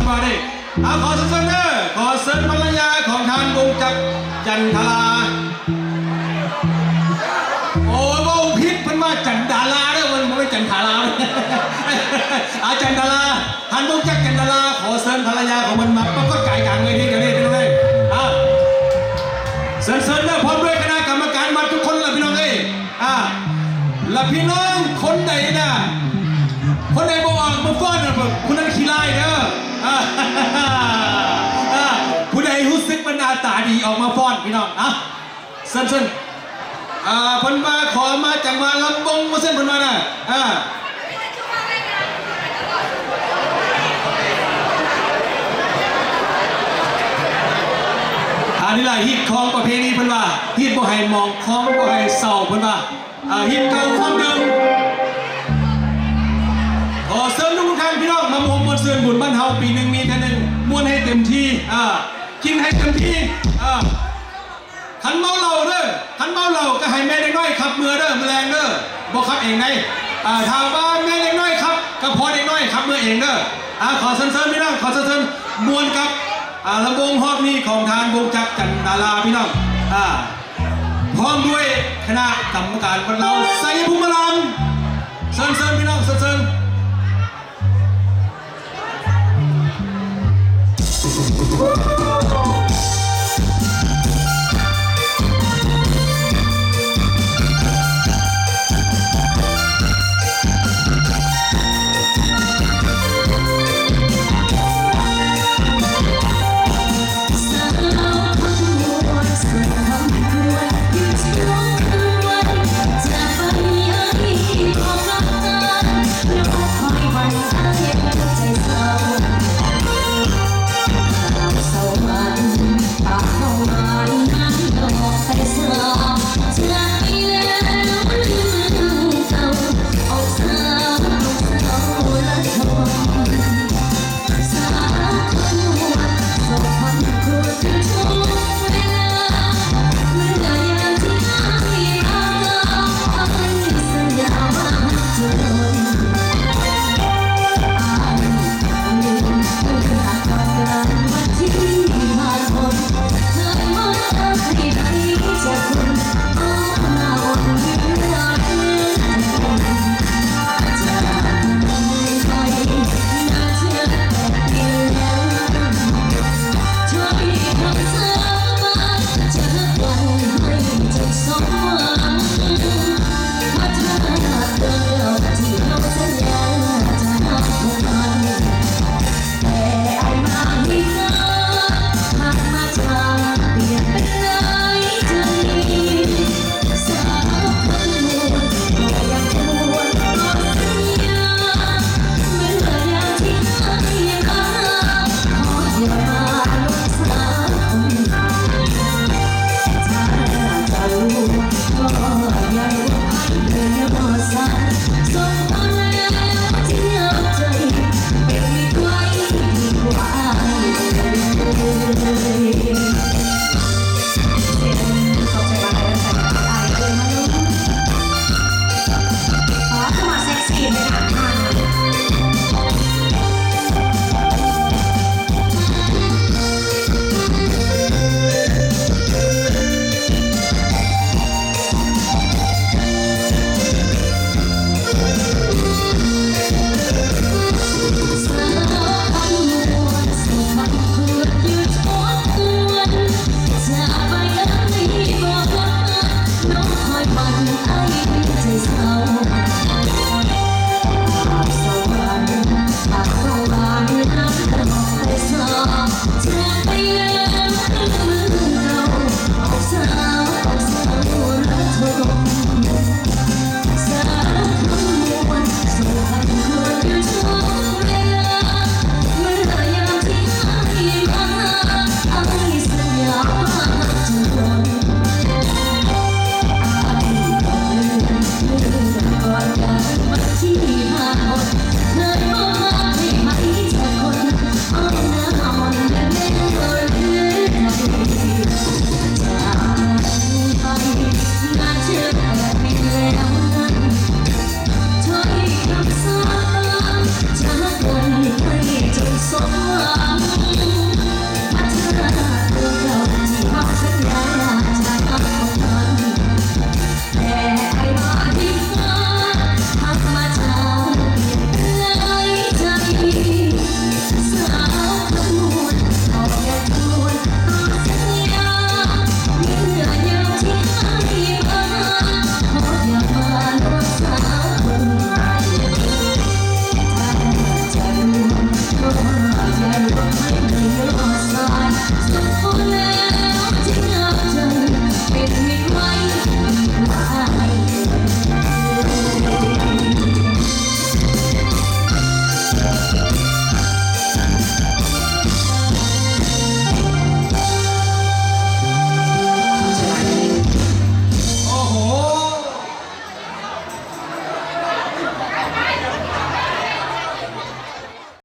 ວ່າເດ້ ເອົາ ຂໍເຊີນເດີ ຂໍເຊີນພັນລະຍາຂອງທ່ານວົງຈັກ ຈັນທະລາ. ໂອ້ ເວົ້າຜິດ ເພິ່ນວ່າຈັນດາລາເດີ ມັນບໍ່ແມ່ນຈັນທາລາ. ອາ ຈັນດາລາ ທ່ານວົງຈັກ ຈັນດາລາ ຂໍເຊີນພັນລະຍາຂອງເພິ່ນມາປາກົດກາຍກາງເວທີດຽວນີ້ ພີ່ນ້ອງເອີຍ. ອາ ເຊີນ ເຊີນເດີ ພ້ອມດ້ວຍຄະນະກຳມະການວັດທຸກຄົນລະ ພີ່ນ້ອງເອີຍ. ອາ ລະພີ່ນ້ອງຄົນໃດນະ ຄົນໃດບໍ່ອອກມາຟ້ອນນະ ຜູ້ນັ້ນຂີ້ຮ້າຍເດີ. ອາ ອາ ຜູ້ໃດຮູ້ສຶກວ່າໜ້າຕາດີອອກມາຟ້ອນ ພີ່ນ້ອງ. ອາ ເຊີນ ເຊີນ. ອາ ເພິ່ນວ່າຂໍມາຈັງຫວະລຳວົງວ່າຊັ້ນ ເພິ່ນວ່ານະ. ອາ ອັນນີ້ລະ ຮີດຄອງປະເພນີ ເພິ່ນວ່າ ຮີດບໍ່ໃຫ້ໝອງ ຄອງບໍ່ໃຫ້ເຊົາ ເພິ່ນວ່າ. ອາ ຮີດເກົ່າຄອງເດີມ. ຂໍເຊີນທຸກທ່ານພີ່ນ້ອງມາຮ່ວມມ່ວນຊື່ນບຸນບ້ານເຮົາ ປີໜຶ່ງມີເທື່ອໜຶ່ງ ມ່ວນໃຫ້ເຕັມທີ່ ອາ ກິນໃຫ້ເຕັມທີ່. ອາ ຄັນເມົາເຫຼົ້າເດີ ຄັນເມົາເຫຼົ້າກໍໃຫ້ແມ່ເດັກນ້ອຍຂັບເມືອເດີ ມື້ແລງເດີ ບໍ່ຂັບເອງໃດ. ອາ ຖ້າວ່າແມ່ເດັກນ້ອຍຂັບ ກໍພໍ່ເດັກນ້ອຍຂັບເມືອເອງເດີ. ອາ ຂໍເຊີນເຊີນພີ່ນ້ອງ ຂໍເຊີນເຊີນມ່ວນກັບ ອາ ລຳວົງຮອບນີ້ຂອງທ່ານວົງຈັກ ຈັນດາລາ ພີ່ນ້ອງ. ອາ ພ້ອມດ້ວຍຄະນະກຳມະການວັດລາວໄຊພູມາລາມ. ເຊີນ ເຊີນ ພີ່ນ້ອງ ເຊີນ ເຊີນ.